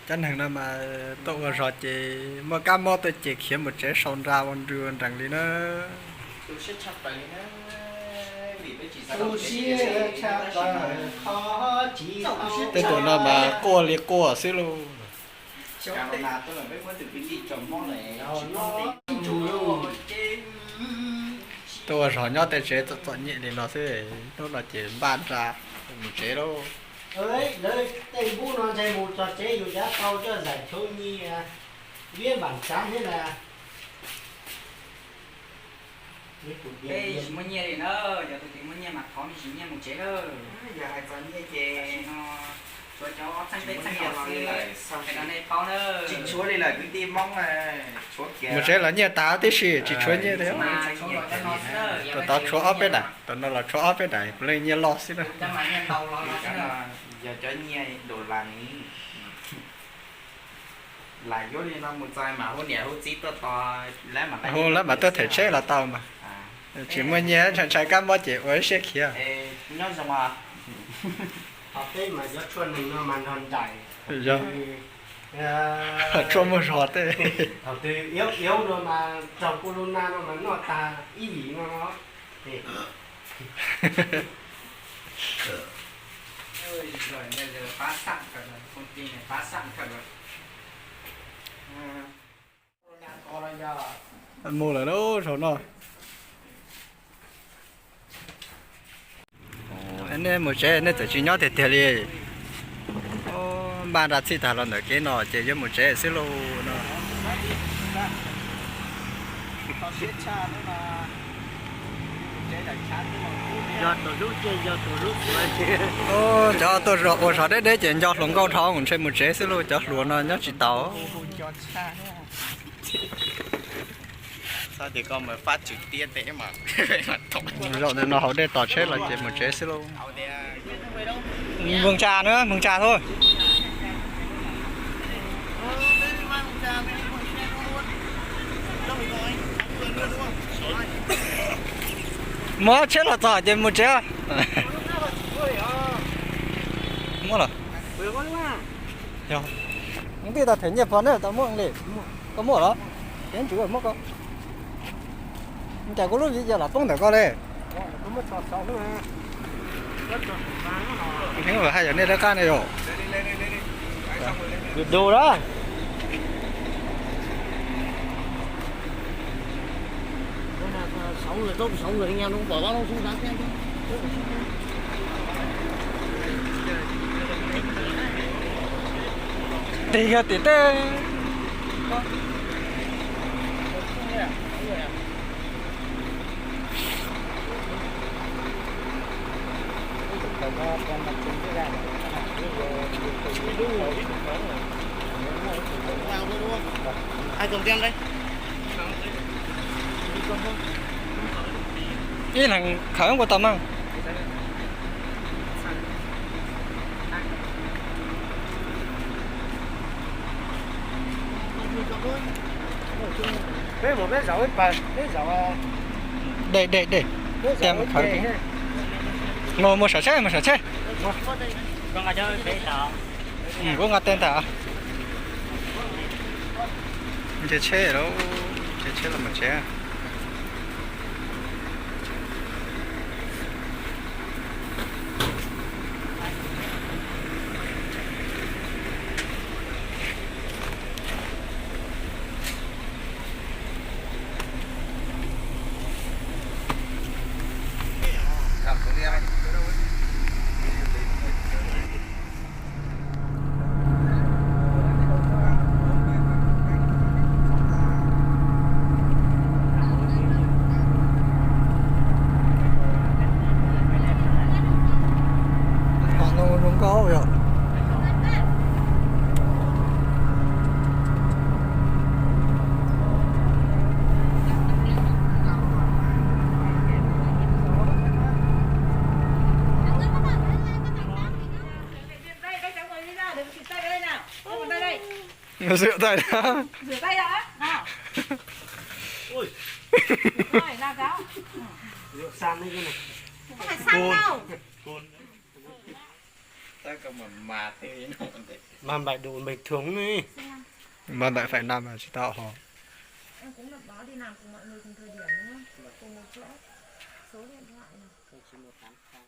Cov neeg no mas tuaj ua zog ces muaj kab mob tuaj ces khiav mus tsev sau nra ua nrws ua nrees li na. Tej tus no mas quaj li quaj xwb lauj. Tuaj ua zog nyob tej tsev txom txom nyem li no xwb, hnub no ces npaj nra mus tsev lauj. Lawv tej npub no ntshe mus txog tsev yus cav tau coj zaim chov nyiaj, viab npam tsav thiab na. Peb tsis muaj nyiaj li na, yog tus twg muaj nyiaj mas thov me ntsis nyiaj mus tsev na. Yog hais txog nyiaj ces no tshuav cov txheej peb txheej los xwb, no nej paub na. Tsis tshuav li lawm kwv tij Hmoob, mus tsev los nyiaj tas tib si tsis tshuav nyiaj li. Tus tod tshuav ob peb daim, tus no los tshuav ob peb daim puav leej nyiaj loj xwb na. Yog cov nyiaj dollar ni. Lam yuav li no mus txog mas hu niam hu txiv tuaj tos, hu lawv mam tuaj them tsheb los tau mas. Tsis muaj nyiaj ntshai ntshai kab mob ces ua ib siab khiav. Nyob zoo os. Thaum peb mas cov tshuaj neeg no mas nrog nraim. Yog. Tshuaj muaj zog tej. Thaum twg iab iab no mas raug kuj lub nab no mas noj tag ib vim no no. Mus lawm lauj, zaum no. Nej mus tsev nej txawm tsis nyob tiag tiag li. Npaj nra txhij tag los ntawm kev no ces yuav mus tsev xwb lauj no. Cov tuaj ua zog deb deb ces nco hluas nkauj dhau ntshe mus tsev xwb lauj, cov hluas no nyob tsis taus. Zaum no haus dej tos tsheb los ces mus tsev xwb lauj. Mường Trà nữa, Mường Trà thôi. Muab tsheb los txog ces mus tsev. Muab los. Ntij tau them nyiaj pog na, tau muab li. Koj muaj los? Ces tsis muab koj. Cas kuv lub viv ces los poob ntawm koj li. Hais yog nej lawv qab ne yom. Yus dus lawm. Tig yog tim tej. Ib leeg khawm ua tau mas. Dej, dej, dej. Mus, mus saum tsheb, mus saum tsheb. Kuv nqa tej ntag. Nce tsheb lawm, nce tsheb los mus tsev. Zoo nkauj yom. Rửa tay đã. Rửa sàn đi cái này. Không phải săn đâu. Tao kau mas mas teg no. Mas npais du bình thường ne. Mas npais phải nằm là tsis tau ho. Em cũng nộp báo đi làm cùng mọi người cùng thời điểm đúng không? Cùng một chỗ. Số điện thoại này. Không chín một tám không.